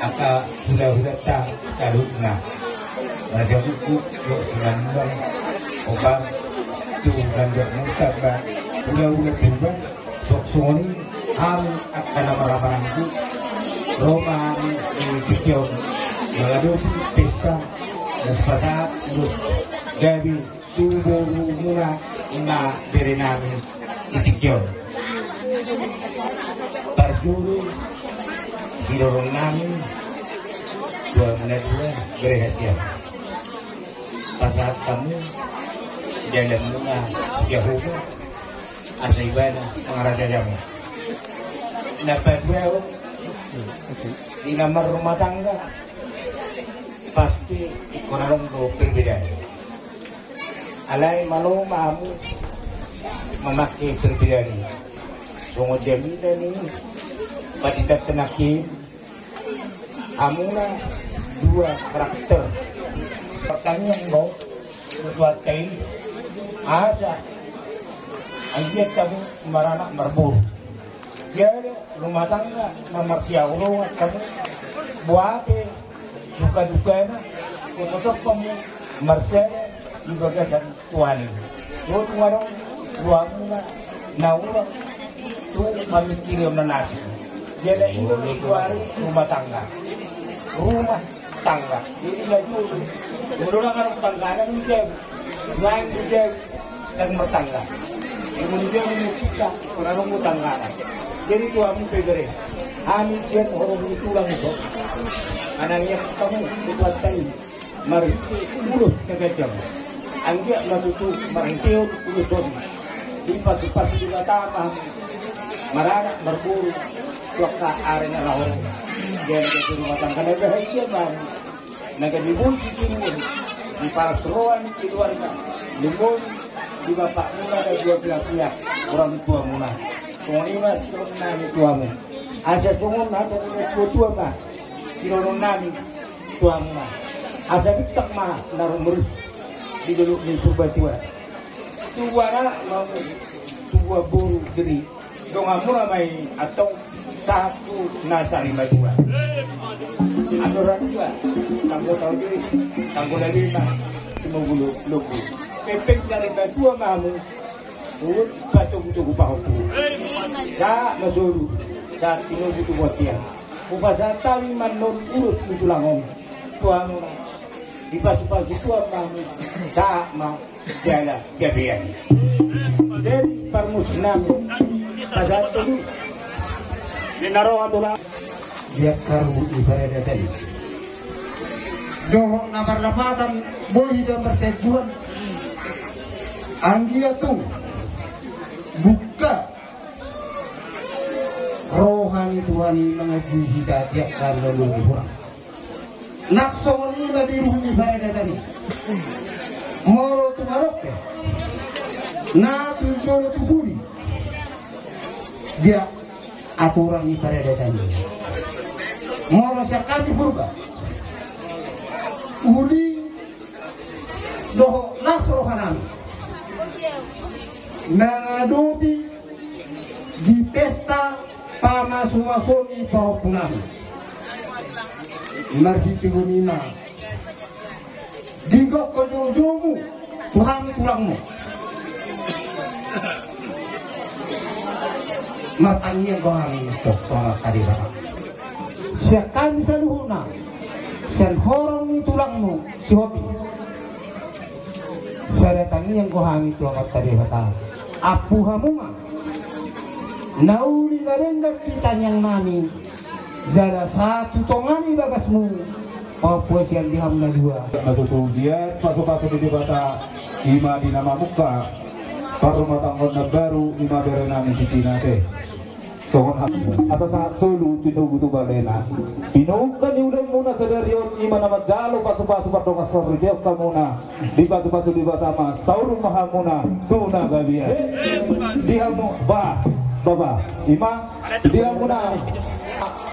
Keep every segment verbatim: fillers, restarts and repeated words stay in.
Angka hulahulanta saluhutna, Raja Buku, Lok Simanjungan, Opat, tu Gandok Murtaba, hulahula Tuban, songon i hami angka na marhahamaranggi, ro ma hami di tingki on mangadopi pesta, dan pasahat ulos gabe tu borumuna, ima berenami di tingki on. Parjolo, didorong nami tu hamuna dua, bere hasian, pasahat hamu jalanmuna Jahowa, asa Ibana mangarajai hamu. Na paduahon, di na marrumah tangga, pasti ingkon adong do perbedaan. Alai malo ma hamu mamangke perbedaan i. Songon jaminan i, paditantan nangkin, hamuna dua karakter. Partangiangon do tu Tuhanta i, asa anggiat hamu maranak marboru. Jala rumah tangga na marsihaholongan hamu, boha pe suka dukana, totop hamu marsada di bagasan Tuhan i. Dohot nunga adong rohamuna na hurang tu mamingkiri on na asing. Jala i do dituari rumah tangga. Rumah tangga. Jadi, na jolo, molo na adong tanggana, dung jabu, dung jabu, dung martangga. Molo dung jabu, dung adong tanggana. Jadi, tu hamu pe bere, hami sian horong ni tulang i do manangiang hamu tu Tuhanta i, marhite ulos na ganjang. Anggiat ma tutu marhitehon ulos on, dipasupasu Debata ma hamu maranak marboru tu angka ari na laho ro. Jadi, di rumah tangga na bahagia ma hamu, na gabe boi di tiruon, dipalas roha ni keluarga, limon di bapakmuna na dua belah pihak orang tuamuna. Songon i ma sidohonon nami tu hamu. Asa songon na tua-tua ma sidohonon nami tu hamuna. Asa bintang ma na rumoris di dolok ni Purbatua. Tubu anak ma hamu, tubu boru geri. Donganmuna ma i antong sahat tu na sarimatua. Andor na dua, tanggo tau diri, tanggo na lima, tinogu lombu. Pepeng sarimatua ma hamu, huhut patogutogu pahompu. Sahat ma solu, sahat tinogu tu bontean. Hupasahat hami ma annon ulos ni tulang on tu hamuna. Dipasupasu Tuhan ma hamu, sahat ma jala gabean. Jadi parmusik nami, pasahat tu di na roha tulang. Di angka ruhut ni paradatan i dohot na marlapatan, boi hita marsianjuan. Anggiat tung buka roha ni Tuhan i manganjoi hita di angka na lobi hurang. Nang songon i ma di ruhut ni paradatan i. Molo tung adong pe na tu jolo tu pudi, dia aturan ni paradatan i. Molo sian hami Purba, uli dohot las rohanami mangadopi di pesta pamasumasuon ni pahompunami. Marhitehon i ma, didok joujoumu tu hami tulangmu. Martangiang do hami tu Amanta Debata, sian hami saluhutna, sian horong ni tulangmu si Hopi. Sada tangiang do hami tu Amanta Debata, ampu hamu ma na uli na denggan di tangiangnami, jala sahat tu tonga ni bagasmu, pahompu sian di hamu na dua. Na tutu dia pasupasu ni Debata, ima di na mamungka parrumatanggaon na baru, ima berenami si Tinate. Songon hami asa sahat solu tu togu tu balena. Pinungka ni ulaonmuna sadari on, ima na manjalo pasupasu pardongan soripeon hamuna. Dipasupasu Debata ma, saur ma hamuna tu na gabean. Di hamu ba, baba, ima di hamuna.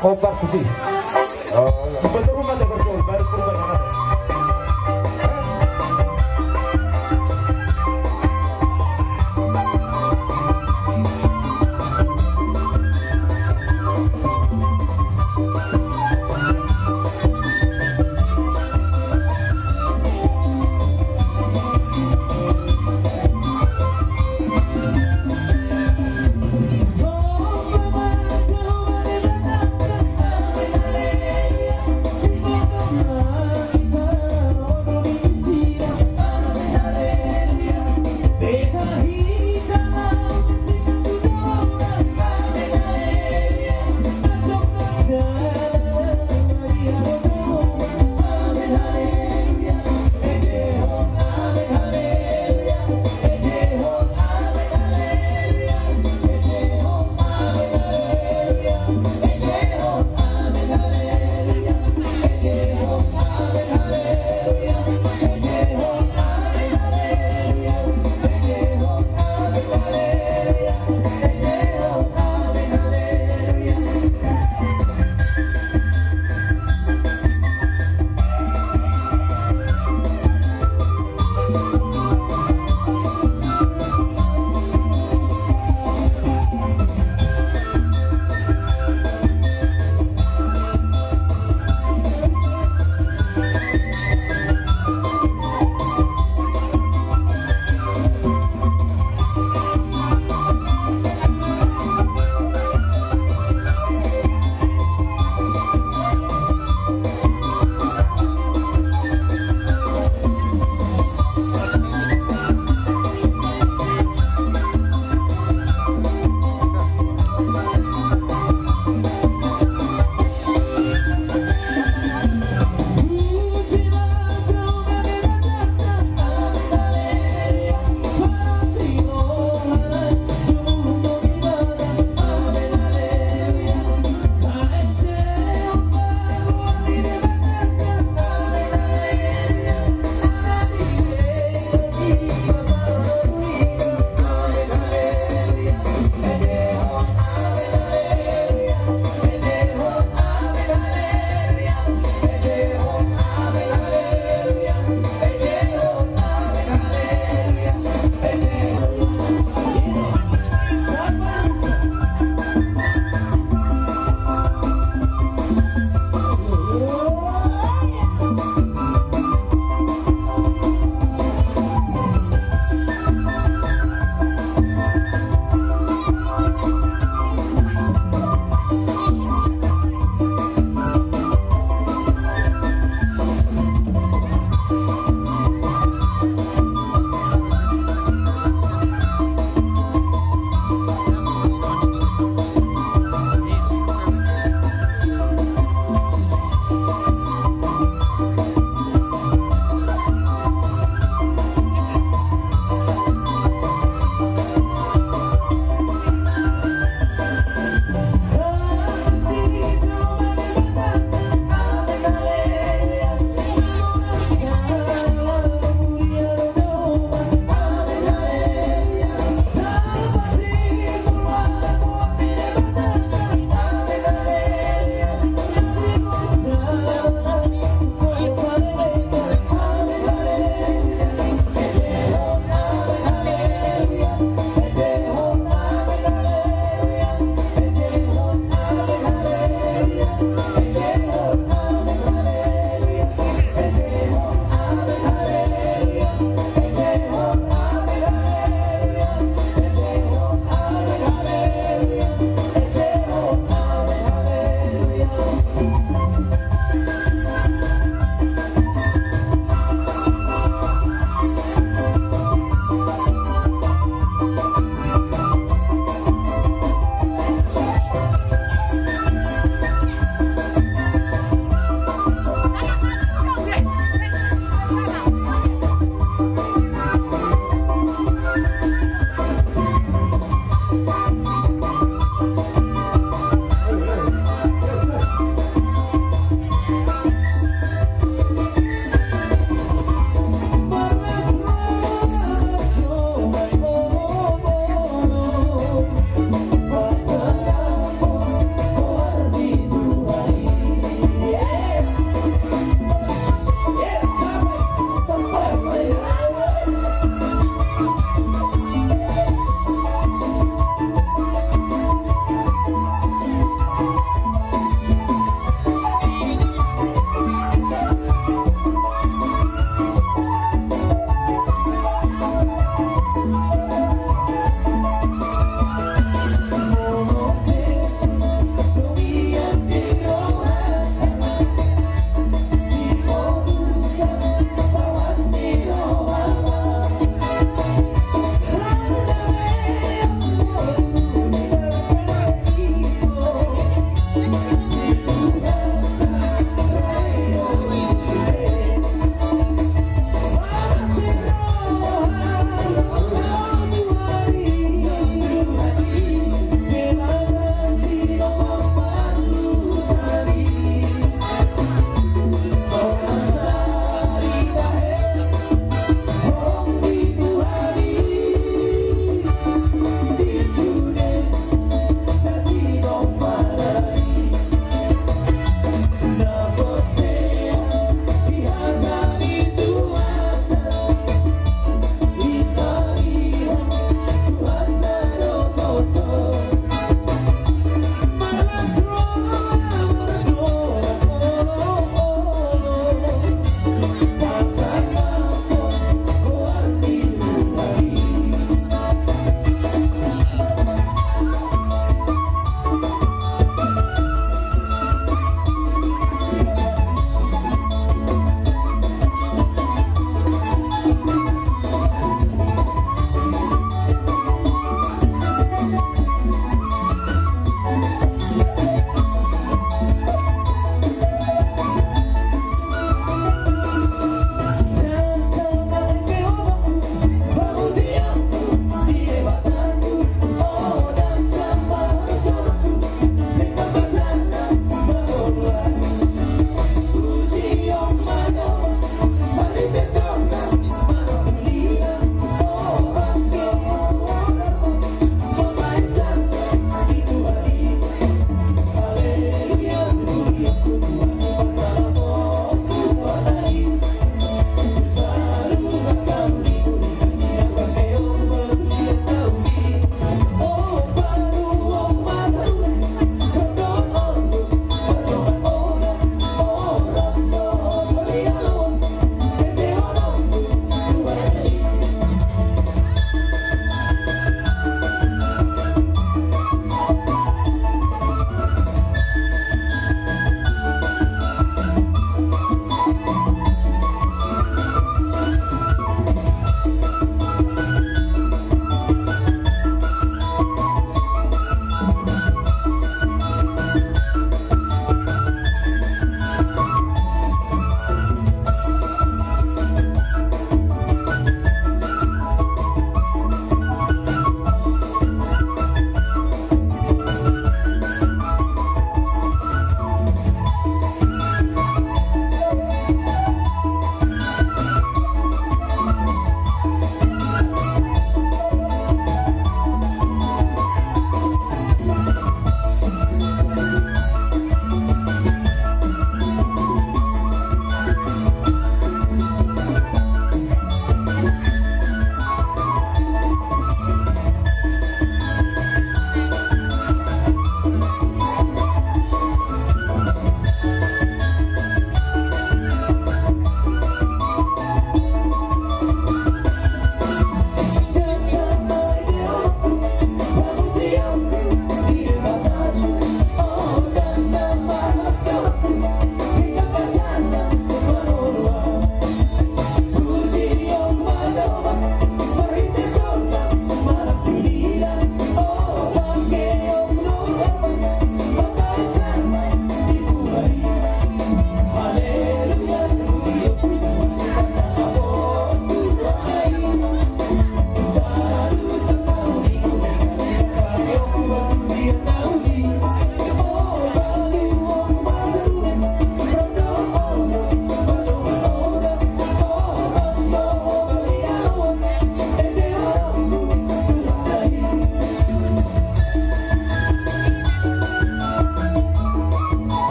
Obat tusi. Betul rumah tangga.